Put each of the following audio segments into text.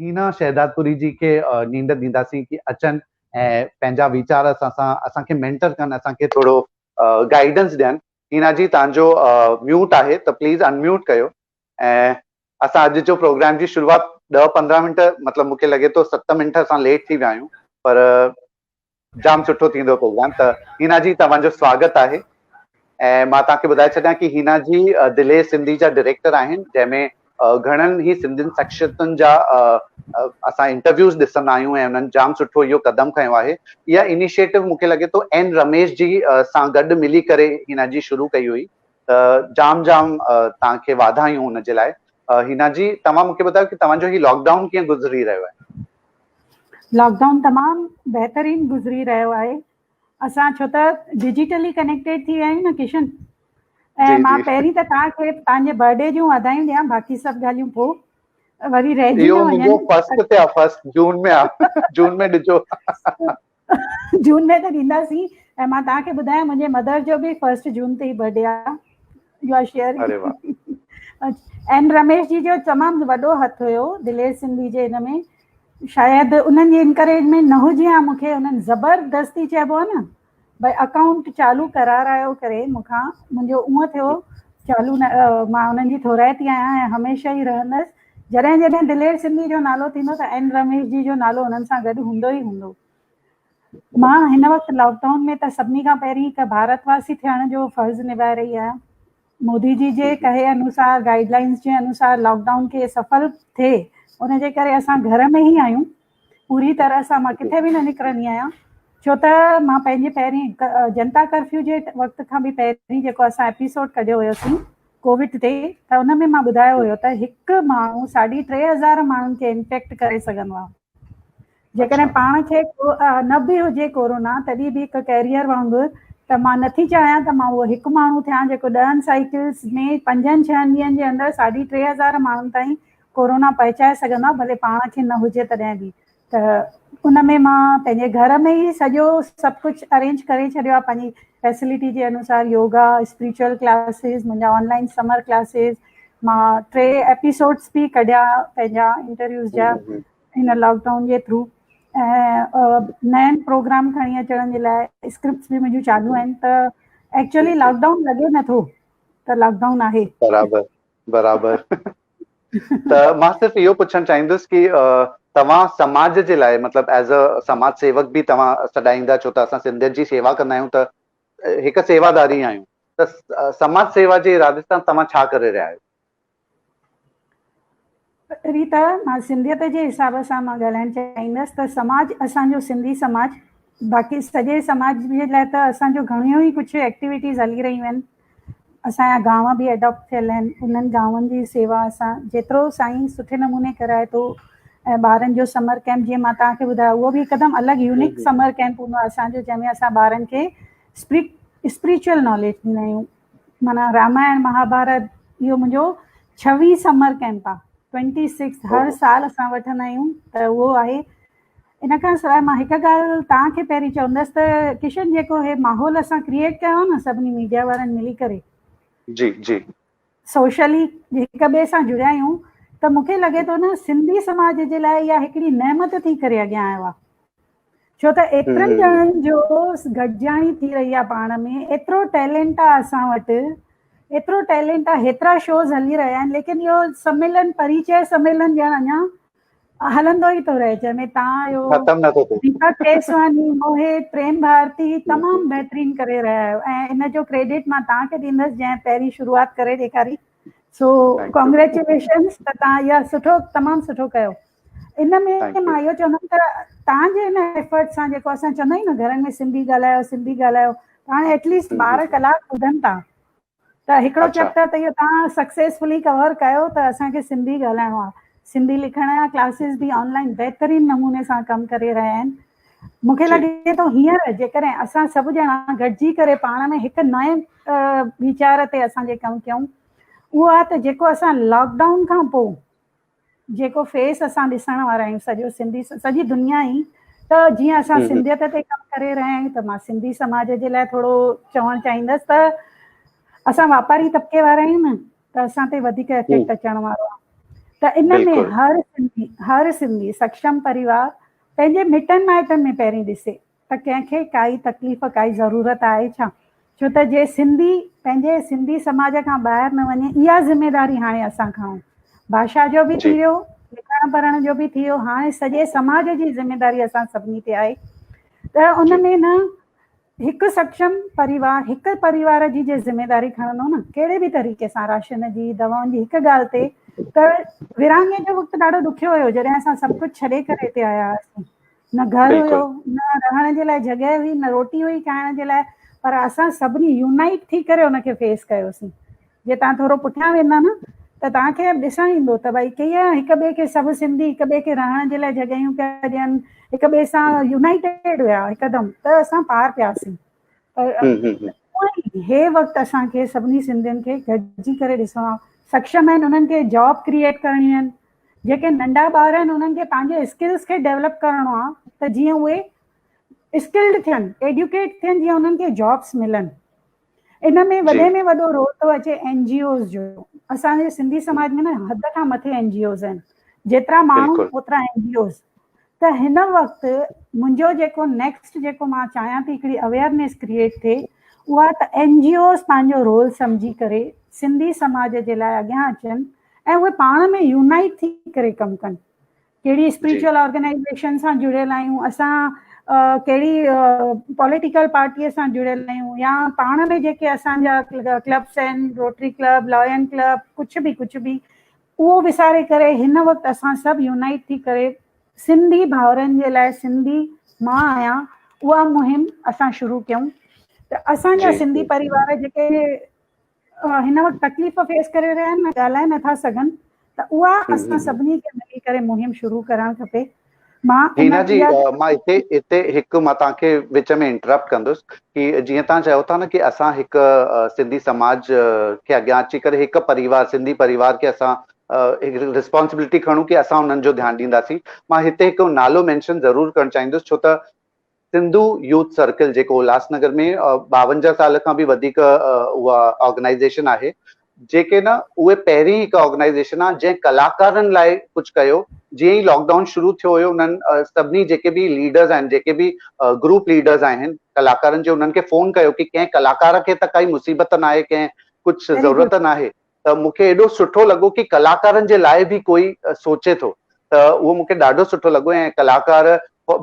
هينا شهدادپوري جي کي نينڊ ڏينداسين ڪي اچن ۽ پنهنجا ويچار اسان سان اسان کي مينٽر ڪن اسان کي ٿورو گائيڊنس ڏين. هينا جي توهان جو ميوٽ آهي ته پليز ان ميوٽ ڪيو ۽ اسان اڄ جو پروگرام جي شروعات ڏهه 15 منٽ مطلب مونکي لڳي ٿو 7 منٽ اسان ليٽ ٿي ويا آهيون پر جام سٺو ٿيندو پروگرام ته هينا جي توهان جو سواگت آهي ۽ مان توهان کي ٻڌائي ڇڏيان ڪي هينا جي دلير سنڌي جا ڊائريڪٽر آهن جنهن ۾ گهڻن ئي سنڌين شخصيتن جا اسان انٽرويوز ڏسندا آهيون ۽ انهن جام سٺو اهو قدم کنيو آهي. اها انيشيٽو مون کي لڳي ٿو اين رميش جي سان گڏ ملي ڪري هينا جي شروع ڪئي هئي ته جام جام توهان کي واڌايون ان جي لاء. هينا جي توهان مون کي ٻڌايو ڪي توهان جو هي لاڪ ڊائون ڪيئن گذري رهيو آهي؟ لاڪ ڊائون تمام بهترين گذري رهيو آهي. اسان ڇو ته ڊجيٽلي ڪنيڪٽيڊ ٿي ويا آهيون نه ڪشن ۽ مان پهرين ته توهان کي توهان جي برٿ ڊي جون واڌايون ڏيان باقي سڀ ڳالهيون پوء وري رهجي نه وڃن. اهو منهنجو فرسٽ تي آ فرسٽ جون ۾ آ جون ۾ ڏجو. جون ۾ ته ڏينداسين ۽ مان توهان کي ٻڌايان منهنجي مدر جو به فرسٽ جون تي ئي برٿ ڊي آ. You are sharing. اري واهه. اين رميش جي جو تمام وڏو هٿ هيو دلير سنڌي جي هن ۾ شايد انهن جي انڪريجمينٽ نه هجي ها مون کي انهن زبردستي چئبو آهي نه ڀئي اڪائونٽ چالو ڪرارايو ڪري مون کان منهنجو اونء ٿيو چالو نه مان انهن جي ٿورائتي آهيان ۽ هميشه ئي رهندس جڏهن جڏهن دلير سنڌي جو نالو ٿيندو ته اين رميش جي جو نالو انهن سان گڏ هوندو ئي هوندو. مان هن وقت لاڪ ڊائون ۾ ته سڀني کان پهرين هڪ ڀارت واسي ٿيڻ جو فرض نڀائي رهي آهيان. مودي جي جي ڪهي انوسار گائيڊ لائنز جي انوسار لاڪ ڊائون کي سڦل ٿئي ان جي ڪري اسان گهر ۾ ئي آهيون پوري طرح سان مان ڪٿي به نه نڪرندي آهيان ڇو ته مان پنهنجي پهرين جنتا ڪرفيو جي وقت کان به پهرين جيڪو اسان ايپيسوڊ ڪڍيو هيوسين ڪووڊ تي ته ان ۾ مان ٻڌايو هيو ته هڪ ماڻهو 3500 ماڻهن کي انفيڪٽ ڪري سگهندو آهي جيڪڏهن پاڻ کي نه به هجي ڪورونا تڏهن به هڪ ڪيريئر وانگر ته مان نٿي چاهيان ته مان اهو هڪ ماڻهو ٿيان جيڪو ڏهن سائيڪلز ۾ پنجن ڇهن ڏينهن جي اندر 3500 ماڻهن تائين ڪورونا پهچائي سگهندو آهي ڀلي پاڻ کي نه هجي تڏهن به ته ان ۾ مان پنهنجي گهر ۾ ئي سڄو سڀ ڪجهه ارينج ڪري ڇڏيو آهي پنهنجي فيسلٽي جي انوسار يوگا اسپريچوئل ڪلاسز منهنجا آن لائن سمر ڪلاسز مان 3 ايپيسوڊس به ڪڍيا پنهنجا انٽرويوز جا هن لاڪ ڊائون جي ٿرو ۽ نئين پروگرام کڻي اچڻ جي لاء اسڪرپٽس به منهنجون چالو آهن ته ايڪچوئلي لاڪ ڊائون لڳي نٿو ته لاڪ ڊائون آهي. برابر برابر ته مان صرف اهو پڇڻ چاهيندس ڪي توهان سماج جي لاء مطلب ايز ا سماج سيوڪ به توهان سڏائيندا ڇو ته اسان سنڌين جي سيوا ڪندا آهيون ته هڪ سيواداري آهيون ته سماج سيوا جي ارادي سان توهان ڇا ڪري رهيا آهيو؟ پهرين ته مان سنڌيت جي حساب سان مان ڳالهائڻ چاهيندس ته سماج اسان جو سنڌي سماج باقي سڄي سماج جي لاء ته اسان جو گهڻيون ئي ڪجهه ايڪٽيوٽيز هلي رهيون آهن اسان جا گانو به اڊاپٽ ٿيل آهن انهن گانون جي سيوا اسان جيترو سائين سٺي نموني ڪرائي ٿو ۽ ٻارن جو سمر ڪيمپ جيئن مان توهان کي ٻڌايو اهو به هڪدم الڳ يونيڪ سمر ڪيمپ هوندو آهي اسان جو جنهن ۾ اسان ٻارن کي اسپريچوئل ناليج ڏيندا آهيون معنيٰ رامائڻ مهاڀارت اهو منهنجو 26 سمر ڪيمپ آ 26 هر سال اسان وٺندا آهيون ته اهو آهي ان کان سواء مان هڪ ڳالهه توهان کي پهرين چوندس ته ڪشن جيڪو هي ماحول اسان ڪريئيٽ ڪيو آهي نه سڀني ميڊيا وارن ملي ڪري جي جي سوشلي هڪ ٻئي سان جڙيا آهيون ته مون کي لڳي ٿو نه سنڌي سماج جي لاء اها هڪڙي نعمت ٿي ڪري اڳيان آيو آهي ڇو ته ايترن ڄڻن جو گڏجاڻي ٿي رهي آهي پاڻ ۾ ايترو ٽيلنٽ آهي اسان وٽ ايترو ٽيلنٽ آهي هيترا شوز هلي رهيا آهن ليڪن اهو سميلن پريچئه سميلن ڄڻ اڃا هلندو ئي ٿو رهي جنهن ۾ تان آهيو ختم نٿو ٿئي ديپڪ ڪيسواني موهت پريم ڀارتي تمام بهترين ڪري رهيا آهيو ۽ ان جو ڪريڊٽ مان توهان کي ڏيندس جنهن پهرين شروعات ڪري ڏيکاري سو ڪانگريچوليشنس ته توهان اها سٺو تمام سٺو ڪيو ان ۾ مان اهو چوندم ته توهان جي ان ايفرٽ سان جيڪو اسان چوندا آهيون نه گهرن ۾ سنڌي ڳالهايو سنڌي ڳالهايو ته هاڻي ايٽليسٽ ٻار ڪلاڪ ٻڌن ٿا ته هڪڙو چيپٽر ته اهو توهان سڪسيسفلي ڪور ڪيو ته اسان کي سنڌي ڳالهائڻو آهي سنڌي لکڻ جا ڪلاسز به آن لائن بهترين نموني سان ڪم ڪري رهيا آهن مون کي لڳي ٿو هينئر جيڪڏهن اسان سڀ ڄڻا گڏجي ڪري پاڻ ۾ هڪ نئين ويچار تي اسان جي ڪم ڪيون اهو آهي ته جيڪو اسان لاڪ ڊائون کان پوء جيڪو فيس اسان ڏسڻ وارا آهيون سڄو سنڌي سڄي دنيا ئي ته جيئن اسان سنڌيت تي ڪم ڪري رهيا آهيون ته مان سنڌي سماج جي لاء ٿورو چوڻ چاهيندس ته اسان واپاري طبقي وارا آهيون نه ته اسان تي وڌيڪ افيڪٽ اچڻ وارو آهي. ته ان ۾ هر سنڌي هر سنڌي سڪشم پريوار پنهنجي مٽن مائٽن ۾ پهرين ڏسي ته ڪنهن کي ڪائي تڪليف ڪائي ضرورت آهي ڇا؟ ڇو ته جي سنڌي پنهنجي سنڌي سماج کان ٻاهر نه وڃي اها ذميداري هاڻي اسان کان ڀاشا جو به ٿي ويو لکڻ پڙهڻ جو به ٿي ويو هاڻي سڄي سماج جي ذميداري اسان سڀني تي آهي ته ان ۾ نه هڪ سڪشم پريوار هڪ پريوار جي جي ذميداري کڻندو نه ڪهڙي به طريقي سان راشن جي دوائن جي هڪ ڳالهه تي ته ورهاڱي جو وقت ڏاڍو ڏکيو هيو جڏهن اسان سڀ ڪجهه ڇڏي ڪري هتي آيا هئاسين نه گهر هيو نه رهڻ جي لاء جڳهه هئي نه روٽي هئي کائڻ جي لاء پر اسان سڀني يونائيٽ ٿي ڪري ان کي فيس ڪيوسين جي توهان ٿورو پٺيان ويندا نه ته توهان کي ڏسڻ ايندو ته ڀائي ڪيئن هڪ ٻئي کي سڀ سنڌي هڪ ٻئي کي رهڻ جي لاء جڳهيون پيا ڏين هڪ ٻئي سان يونائيٽيڊ هيا هڪدم ته اسان پار پياسين پر هي وقت اسان کي سڀني سنڌين کي گڏجي ڪري ڏسڻو آهي سڪشم آهن انهن کي جاب ڪريئيٽ ڪرڻيون آهن جيڪي ننڍا ٻار آهن انهن کي پنهنجي اسڪلز کي ڊيولپ ڪرڻو آهي ته جيئن اهي اسڪلڊ ٿين ايڊيوڪيٽ ٿين جيئن انهن کي جابس ملن ان ۾ وڏي ۾ وڏو رول ٿو اچي اين جي اوز جو. اسان جي سنڌي سماج ۾ نه حد کان مٿي اين جي اوز آهن. جيترا ماڻهو اوترا اين جي اوز. ته هن وقت منهنجو جيڪو نيڪسٽ جيڪو مان چاهيان ٿي هڪڙي اويئرنيس ڪريئيٽ ٿئي اها ته اين جي اوز پنهنجو رول سمجهي ڪري سنڌي سماج جي لاء اڳيان اچن ۽ اهي پاڻ ۾ يونائيٽ ٿي ڪري ڪم ڪن. ڪهڙي اسپريچوئل آرگنائيزيشن سان جڙيل آهيون اسان ڪهڙي پوليٽيڪل پارٽيء سان جڙيل آهيون يا پاڻ ۾ جيڪي اسان جا ڪلبس آهن روٽري ڪلب لائن ڪلب ڪجهه به ڪجهه به اهو وساري ڪري هن وقت اسان سڀ يونائيٽ ٿي ڪري سنڌي ڀائرن جي لاء سنڌي مان آهيان اها مهم اسان شروع ڪيون ته اسان جا سنڌي پريوار جيڪي هن وقت تڪليف فيس ڪري رهيا آهن نه ڳالهائي نٿا سگهن ته اها اسان سڀني کي ملي ڪري مهم شروع ڪرڻ کپي مان هينا جي مان هتي هتي هڪ مان توهان کي وچ ۾ انٽرپٽ ڪندس ڪي جيئن توهان چيو ٿا نه ڪي اسان هڪ سنڌي سماج کي اڳيان اچي ڪري هڪ پريوار سنڌي پريوار کي اسان هڪ ريسپانسبلٽي کڻون ڪي اسان انهن جو ڌيان ڏينداسين مان هتي هڪ نالو مينشن ضرور ڪرڻ چاهيندس ڇو ته سنڌو يوٿ سرڪل جيڪو الهاس نگر ۾ 52 سال کان به وڌيڪ اها آرگنائيزيشن آهي جيڪي نه اهي پهرين هڪ آرگنائيزيشن آهي جنهن ڪلاڪارن لاء ڪجهه ڪيو جيئن ئي لاڪ ڊائون شروع ٿيو هيو انهن سڀني جيڪي به ليڊرز آهن جيڪي به گروپ ليڊرز آهن ڪلاڪارن جي انهن کي فون ڪيو ڪي ڪنهن ڪلاڪار کي ته ڪائي مصيبت ناهي ڪنهن ڪجهه ضرورت ناهي ته مون کي ايڏو سٺو لڳو ڪي ڪلاڪارن جي لاء به ڪوئي سوچي ٿو ته اهو مون کي ڏاڍو سٺو لڳو ۽ ڪلاڪار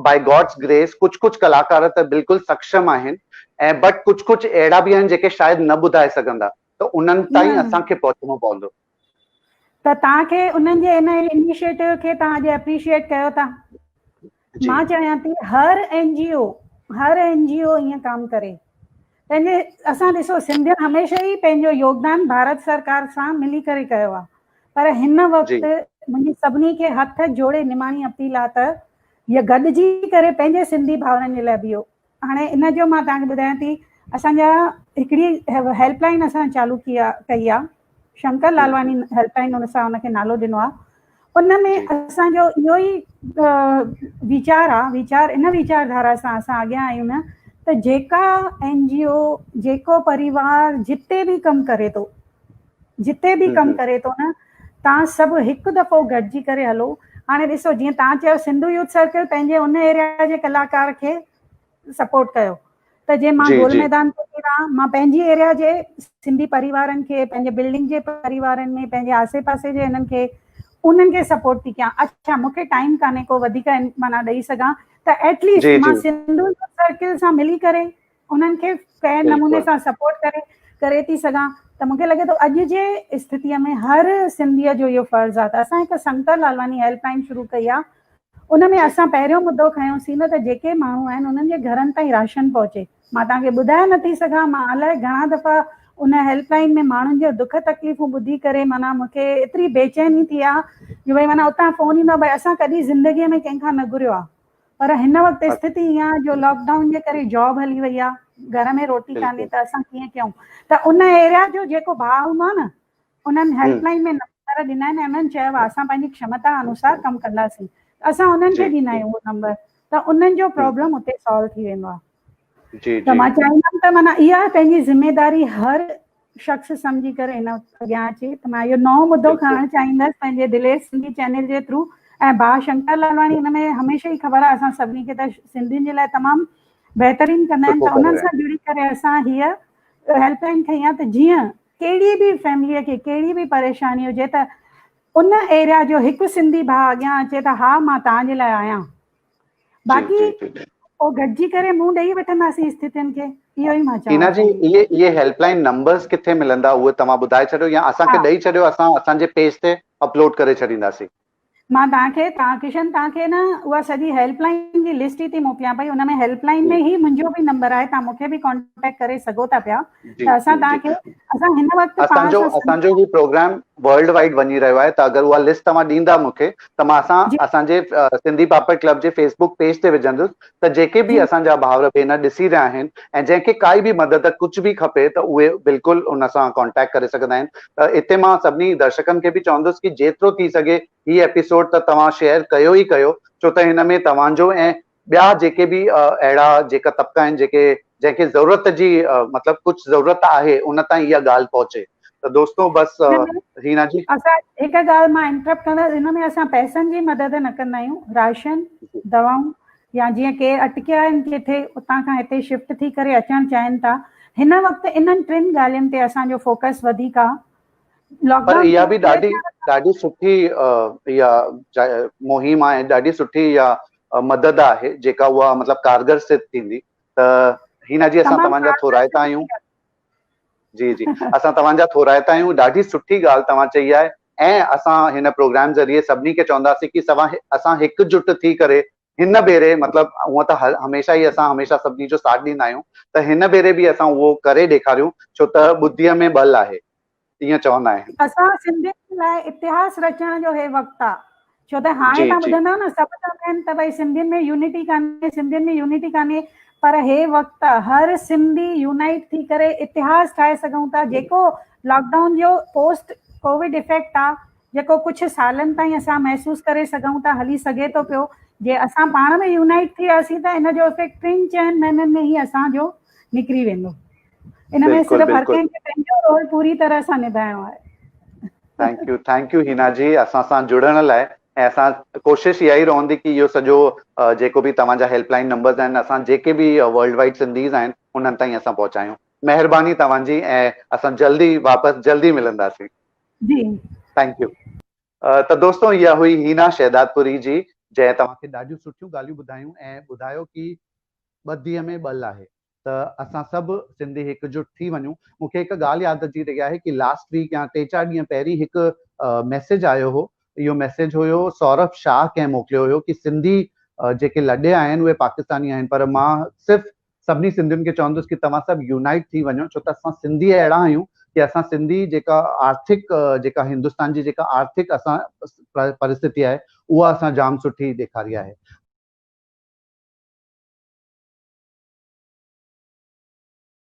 باء گاڊس گريس ڪجهه ڪجهه ڪلاڪار ته بلڪل سڪشم آهن ۽ بٽ ڪجهه ڪجهه اهڙا به آهن جيڪي شايد نه ٻڌائي سگهندا ته انهن تائين اسان کي پهچڻو پوندو. ته توهان کي انهن جي ان انيشيٽو کي توهان اڄ اپريشيئيٽ ڪيو ٿا. مان چاهيان ٿي هر اين جي او هر اين جي او ائين ڪم ڪري پنهنجي اسان ڏسو سنڌين هميشه ئي پنهنجو يوگدان ڀارت سرڪار سان ملي ڪري ڪيو آهي پر هن وقت منهنجي سڀني کي هٿ جوڙي نماڻي اپيل آهي ته هي گڏجي ڪري پنهنجي سنڌي ڀائرن جي لاء بيهو هاڻي ان جو مان توهان کي ٻڌايان ٿي اسان جا هڪڙي هيلپ لائن اسان چالو ڪئي آهي شنڪر لالواني هيلپ لائن ان سان ان کي نالو ڏنو آهي ان ۾ اسان جو اهو ئي ويچار آ ويچار ان ويچار ڌارا سان اسان اڳيان آهيون نه ته جيڪا اين جي او جيڪو پريوار جتي به ڪم ڪري ٿو جتي به ڪم ڪري ٿو نه تان سڀ هڪ دفعو گڏجي ڪري هلو هاڻي ڏسو جيئن تان چيو سنڌو يوٿ سرڪل پنهنجي ان ايريا جي ڪلاڪار کي سپورٽ ڪيو ته جي مان گول ميدان تي ٿي رهان مان پنهنجي ايريا جي سنڌي پريوارن کي پنهنجي بلڊنگ جي پريوارن ۾ پنهنجي آسي پاسي جي هنن کي انهن کي سپورٽ ٿي ڪيان اڇا مون کي ٽائيم ڪانهي ڪو وڌيڪ معنيٰ ڏئي سگهان ته ايٽ ليسٽ مان سنڌو سرڪل سان ملي ڪري انهن کي ڪنهن نموني سان سپورٽ ڪري ڪري ٿي سگهان ته مون کي لڳي ٿو اڄ جي اسٿتي ۾ هر سنڌيء جو اهو فرض آهي ته اسان هڪ شنڪر لالواني هيلپ لائين شروع ڪئي آهي ان ۾ اسان پهريون مدو کنيوسين نه ته جيڪي ماڻهو آهن انهن جي گهرن تائين راشن پهچي. مان توهان کي ٻڌائي نه ٿي سگهان مان الائي گهڻا دفعا ان هيلپ لائين ۾ ماڻهن جا دک تڪليفون ٻڌي ڪري معنيٰ مون کي ايتري بيچيني ٿي آ جو ڀئي معنيٰ اتان فون ايندو آ ڀئي اسان ڪڏهن زندگي ۾ ڪنهن کان نه گهريو آ پر هن وقت اسٿتي ائين آ جو لاڪ ڊائون جي ڪري جاب هلي وئي آ گهر ۾ روٽي ڪانهي ته اسان ڪيئن ڪيون ته ان ايريا جو جيڪو ڀاء هوندو آ نه انهن هيلپ لائين ۾ نمبر ڏنا آهن ۽ انهن چيو آهي اسان پنهنجي کشمتا انوسار ڪم ڪنداسين ته اسان انهن کي ڏيندا آهيون اهو نمبر ته انهن جو پرابلم اتي سالو ٿي ويندو آهي ته مان چاهيندم ته معنيٰ اها پنهنجي ذميداري هر شخص سمجهي ڪري هن اڳيان اچي ته مان اهو نئون مدو کڻڻ چاهيندس پنهنجي دلير سنڌي چينل جي ٿرو ۽ ڀاء شنڪر لالواڻي هن ۾ هميشه ئي خبر آهي اسان سڀني کي ته سنڌين جي لاء تمام بهترين ڪندا آهن ته انهن سان جڙي ڪري اسان هيء هيلپ لائن کنئي آهي ته جيئن ڪهڙي به فيمليء کي ڪهڙي به پريشاني هجي ته ان ايريا جو هڪ سنڌي ڀاء اڳيان اچي ته ها مان توهان جي لاء آهيان باقي پوء گڏجي ڪري منهن ڏئي وٺنداسين اسٿتين کي اهو ئي مان چوان هينا جي اهي اهي هيلپ لائن نمبرز ڪٿي ملندا اهي توهان ٻڌائي ڇڏيو يا اسان کي ڏئي ڇڏيو اسان اسان جي پيج تي اپلوڊ ڪري ڇڏينداسين. مان توهان کي توهان ڪشن توهان کي نه اها سڄي هيلپ لائن جي لسٽ ئي ٿي موڪليان پئي ان ۾ هيلپ لائن ۾ ئي منهنجو به نمبر آهي توهان مون کي به ڪانٽيڪٽ ڪري سگهو ٿا پيا ته اسان توهان کي اسان هن وقت اسان جو اسان جو هي پروگرام ورلڊ وائيڊ وڃي رهيو آهي ته اگر اها لسٽ توهان ڏيندا مون کي ته مان اسان اسان جي سنڌي پاپڙ ڪلب جي فيس بڪ پيج تي وجهندس ته جيڪي به اسان جا ڀائر ڀينر ڏسي رهيا آهن ۽ جنهن کي ڪائي به مدد ڪجهه به کپي ته اهي بلڪل ان سان ڪانٽيڪٽ ڪري سگهندا آهن ته اتي مان سڀني درشڪن کي به چوندس ڪي جيترو ٿي سگهي هي ايپيسوڊ ته توهان شيئر ڪيو ئي ڪيو ڇو ته هن ۾ توهان جو ۽ ٻيا جيڪي به اهڙا جيڪا طبقا آهن جيڪي جنهن کي ضرورت جي مطلب ڪجهه ضرورت آهي ان تائين اها ڳالهه پهچي ته دوستو بس هينا جي. اسان هڪ ڳالهه مان انٽرپٽ ڪندس ان ۾ اسان پئسن جي مدد نه ڪندا آهيون راشن دوائون يا جيئن ڪي اٽڪيا آهن ڪٿي اتان کان هتي شفٽ ٿي ڪري اچڻ چاهين ٿا هن وقت انهن ٽن ڳالهين تي اسان جو فوڪس وڌيڪ آهي پر اها به ڏاڍي ڏاڍي سٺي اها مهم آهي ڏاڍي سٺي اها مدد آهي جيڪا اها مطلب ڪارگر سڌ ٿيندي ته هينا جي اسان توهان جا ٿورائتا آهيون جي جي اسان توهان جا ٿورائتا آهيون ڏاڍي سٺي ڳالهه توهان چئي آهي ۽ اسان هن پروگرام ذريعي سڀني کي چونداسين ڪي سوا اسان هڪ جٽ ٿي ڪري هن ڀيري مطلب هونء ته هميشه ئي اسان هميشه سڀني جو ساٿ ڏيندا آهيون ته هن ڀيري به اسان اهو ڪري ڏيکاريون ڇو ته ٻڌيء ۾ ٻل آهي ائين چوندا آهن. اسان سنڌين لاء اتهاس رچڻ جو هي وقت آ ڇو ته هاڻي تان ٻڌندؤ نه سڀ چوندا آهن ته ڀئي سنڌين ۾ يونٽي ڪانهي سنڌين ۾ يونٽي ڪانهي پر هي وقت آ هر سنڌي يونائيٽ ٿي ڪري اتهاس ٺاهي سگهون ٿا جيڪو لاڪ ڊائون جو پوسٽ ڪووڊ افيڪٽ آ جيڪو ڪجهه سالن تائين اسان محسوس ڪري سگهون ٿا هلي سگهي ٿو پيو جي اسان پاڻ ۾ يونائيٽ ٿي وياسين ته ان جو افيڪٽ ٽن چئن مهينن ۾ ئي اسان جو نڪري ويندو ان ۾ صرف هر ڪنهن کي پنهنجو رول پوري طرح سان نڀائڻو آهي. Thank you thank you Hina ji اسان سان جڙڻ لاء ۽ اسان ڪوشش اها ئي رهندي ڪي اهو سڄو جيڪو به توهان جا هيلپ لائن نمبرز آهن اسان جيڪي به ورلڊ وائيڊ سنڌيز آهن انهن تائين اسان پهچايون مهرباني توهان جي ۽ اسان جلدي واپس جلدي ملنداسين جي thank you ته دوستو اها هئي هينا شهدادپوري جي جنهن توهان کي ڏاڍيون سٺيون ڳالهيون ٻڌايون ۽ ٻڌايو ڪي ٻڌيء ۾ ٻل آهي ته اسان سڀ سنڌي هڪ جٽ ٿي وڃون. مون کي هڪ ڳالهه ياد اچي رهي آهي ڪي لاسٽ ويڪ يا ٽي چار ڏينهن پهرين هڪ ميسيج آيو هو اهو ميسيج هيو سورڀ شاهه ڪنهن موڪليو هيو ڪي سنڌي جيڪي لڏيا آهن اهي پاڪستاني آهن پر مان صرف سڀني سنڌين کي چوندس ڪي توهان سڀ يونائيٽ ٿي وڃو ڇو ته اسان سنڌي اهڙا آهيون ڪي اسان سنڌي جيڪا آرٿڪ جيڪا هندستان جي جيڪا آرٿڪ اسان پرستتي آهي اها اسان جام سٺي ڏيکاري آهي.